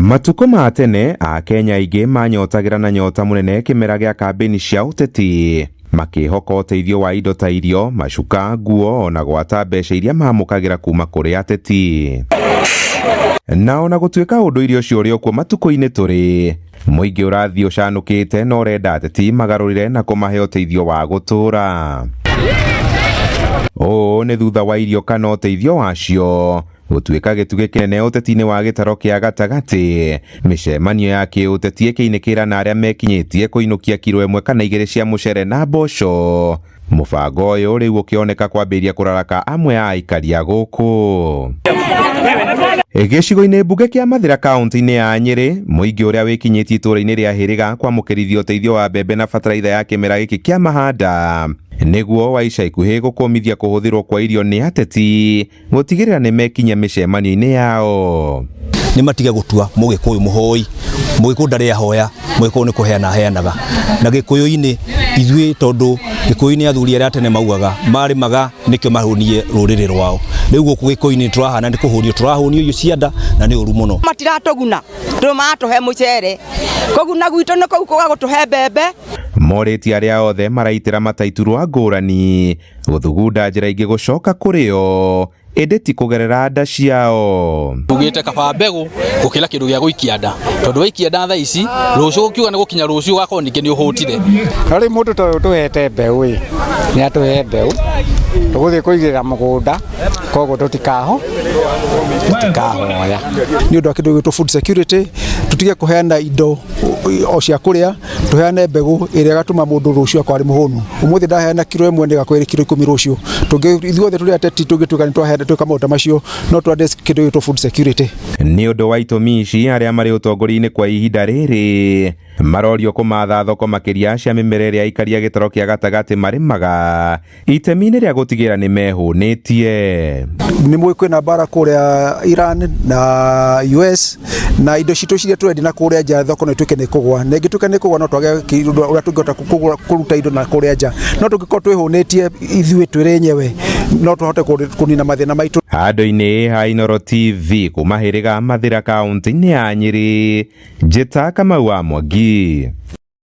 Matukũ ma tene, Akenya aingĩ manyotagĩra na nyota mũnene kĩmera gĩa kambĩni cia ũteti, makĩhoka ũteithio wa indo ta irio, macuka, nguo ona gwata mbeca iria mamũkagĩra kuma kũrĩ ateti. Na ona gũtuĩka ũndũire ũcio ũrĩ okuo matukũ-inĩ tũrĩ, mũingĩ ũrathiĩ ũcanũkĩte na ũrenda ateti magarũrĩre na kũmahe ũteithio wa gũtũũra. Ũũ nĩ thutha wa irio kana ũteithio wacio gũtuĩka gĩtugĩ kĩnene ũteti-inĩ wa gĩtaro kĩa gatagatĩ, mĩcemanio ya kĩũteti ĩkĩinĩkĩra na arĩa mekinyĩtie kũinũkia kiro ĩmwe kana igĩrĩ cia mũcere na mboco. Mũbango ũyũ rĩu ũkĩoneka kwambĩrĩria kũraraka amwe a aikari a gũkũ. Gĩcigo-inĩ mbunge kĩa Mathĩra kaunti-inĩ ya Nyĩrĩ, mũingĩ ũrĩa wĩkinyĩtie itũũra-inĩ rĩa Hĩrĩga kwamũkĩrithio ũteithio wa mbembe na bataraitha ya kĩmera gĩkĩ kĩa mahanda nĩguo wa ica ikuhĩ gũkũmithia kũhũthĩrwo kwa irio nĩ ateti gũtigĩrĩra nĩ mekinyia mĩcemanio-inĩ yao. Nĩ matige gũtua mũgĩkũyũ mũhoi, mũgĩkũyũ ndarĩ ahoya, mũgĩkũyũ nĩ kũheana aheanaga. Na gĩkũyũ-inĩ ithuĩ tondũ gĩkũyũ-inĩ athuri arĩa a tene maugaga marĩmaga nĩkĩo mahũnie rũrĩrĩ rwao. Rĩu gũkũ gĩkũyũ-inĩ tũrahana nĩ kũhũnio tũrahũnio irio cia nda na nĩ ũru mũno. Matiratũguna tondũ maratũhe mũcere, kũguna gwitũ nĩ kũu kwaga gũtũhe mbembe. Morĩtie arĩa othe maraitĩra mata iturwa ngũrani gũthugunda njĩra ingĩ gũcoka kũrĩ o ĩndĩ ti kũgerera nda ciao. Tugĩte kaba mbegũ gũkĩra kĩndũ gĩa gũikia nda, tondũ waikia nda thaa ici rũciũ gũkiuga nĩ gũkinya rũciũ ũgakorwo ningĩ nĩ ũhũtire. No rĩu mũndũ ta ũyũ ũtũhete mbeũ ĩ, nĩ atũhe mbeũ tũgũthiĩ kũigĩrĩra mũgũnda, koguo tũtikaho tũtikahoya. Nĩ ũndũ wa kĩndũ gĩgwĩtwo food security, tũtige kũheana indo o cia kũrĩa, tũheane mbegũ ĩrĩa ĩgatũma mũndũ rũciũ akorwo arĩ mũhũnu. Ũmũthĩ ndaheana kiro ĩmwe nĩ ĩgakorwo ĩrĩ kiro ikũmi rũciũ. Ithuothe tũrĩ ateti tũngĩtuĩka nĩ twaheana tweka maũndũ ta macio, no tũ address kĩndũ gĩgwĩtwo food security. Nĩ ũndũ wa itũmi ici, arĩa marĩ ũtongoria-inĩ kwa ihinda rĩrĩ marorio kũmatha thoko makĩria cia mĩmera ĩrĩa aikari a gĩtaro kĩa gatagatĩ marĩmaga itemi-inĩ rĩa gũtigĩrĩra nĩ mehũnĩtie. Nĩ mũĩ kwĩna mbara kũrĩa Iran na US na indo citũ ciria tũrendia na kũrĩa nja thoko no ĩtuĩke nĩ kũgwa, na ĩngĩtuĩka nĩ kũgwa no twage ũrĩa tũngĩhota kũruta indo na kũrĩa nja, no tũngĩkorwo twĩhũnĩtie ithuĩ twĩrĩ enyewe no tũhote kũnina mathĩna maitũ. Handũ-inĩ ha Inooro TV kuma Hĩrĩga Mathĩra kaunti-inĩ ya Nyĩrĩ, Njĩta Kamau wa Mwangi.